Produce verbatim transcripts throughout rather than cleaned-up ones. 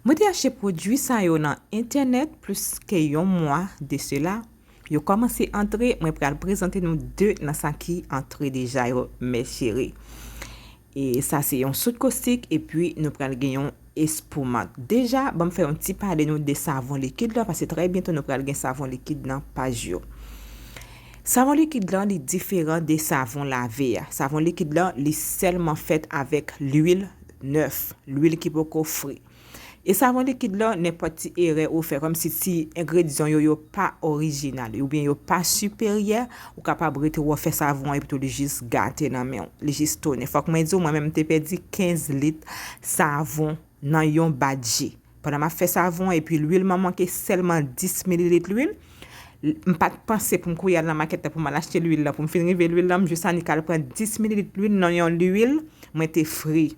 Mwen te achte pwodui sa yo nan entènèt plis ke yon mwa de sela. Yo kòmanse antre, mwen pral prezante nou de nan sa ki antre deja yo, mècheri. E sa se yon soud kostik, epi nou pral gen yon espoumant. Deja, ban m fè yon ti pale nou de savon likid la, paske trè byento nou pral gen savon likid nan paj yo. Savon likid la, li diferan de savon lave a. Savon likid la, li sèlman fèt avèk lwil nèf, lwil ki poko fri. E savon likid la, nenpòt ti erè ou fè, kòmsi ti engredyan yo, yo pa orijinal, oubyen yo pa siperyè, ou kapab rete w fè savon an epi tou li jis gate nan men w, li jis tounen. Fòk mwen di w, mwen menm m te pèdi kenz lit savon nan yon badje. Pandan m ap fè savon an, epi lwil mwen manke sèlman dis mililit lwil. M pa t panse pou m kouri al nan makèt la pou m al achte lwil la. Pou m fin rive lwil la, m jis annik al pran dis mililit lwil nan yon lwil mwen te fri.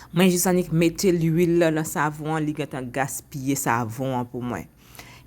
Mwen jis annik mete lwil la nan savon an, li gentan gaspiye savon an pou mwen.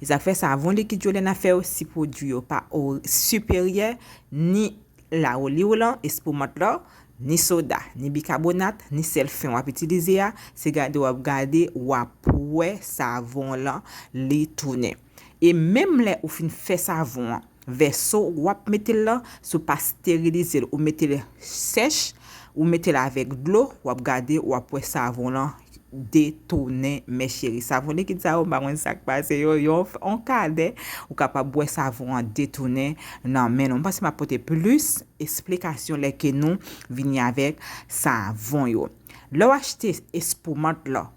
E sa k fè savon likid yo lè n ap fè yo, si pwodui yo pa o-, siperyè, ni lawoliw lan, espoumant la, ni soda, ni bikabonat, ni sèl fen w ap itilize a, se gade w ap gade, w ap wè savon lan, li tounen. E menm lè ou fin fè savon an, vèso w ap mete l lan, si w pa sterilize l, ou mete l sèch, ou mete l avèk dlo, w ap gade, w ap wè savon lan detounen, mècheri. Savon likid sa yo, m pa konn sa k pase yo, yon, yon kadè, ou kapab wè savon an detounen nan men nou. M panse m ap pote plis esplikasyon lè ke nou vini avèk savon yo. Lè w achte espoumant la,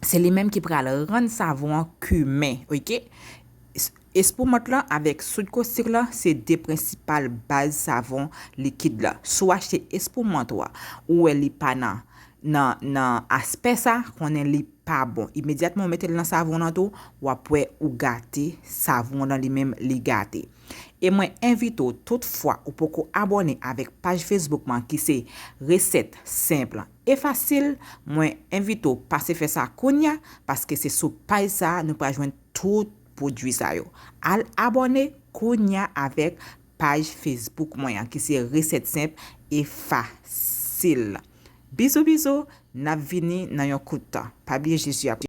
se li menm ki pral rann savon an kimen, oke? Es-, espoumant lan avèk soud kostik lan, se de prensipal baz savon likid la. Si w achte espoumant ou a, ou wè li pa nan, nan, nan aspè sa, konnen li pa bon. Imedyatman ou mete l nan savon lan tou, w ap wè ou gate, savon lan li menm li gate. E mwen envite w, tout fwa ou poko abòne avèk paj Facebook mwen ki se Resèt Senp e Fasil, mwen envite w pase fè sa kounya, paske se sou paj sa a nou pral jwenn tout pwodui sa yo. Al abòne kounya avèk paj Facebook mwen an ki se Resèt Senp e Fasil. Bizou, bizou, n ap vini nan yon kout tan. Pa bliye Jezi ap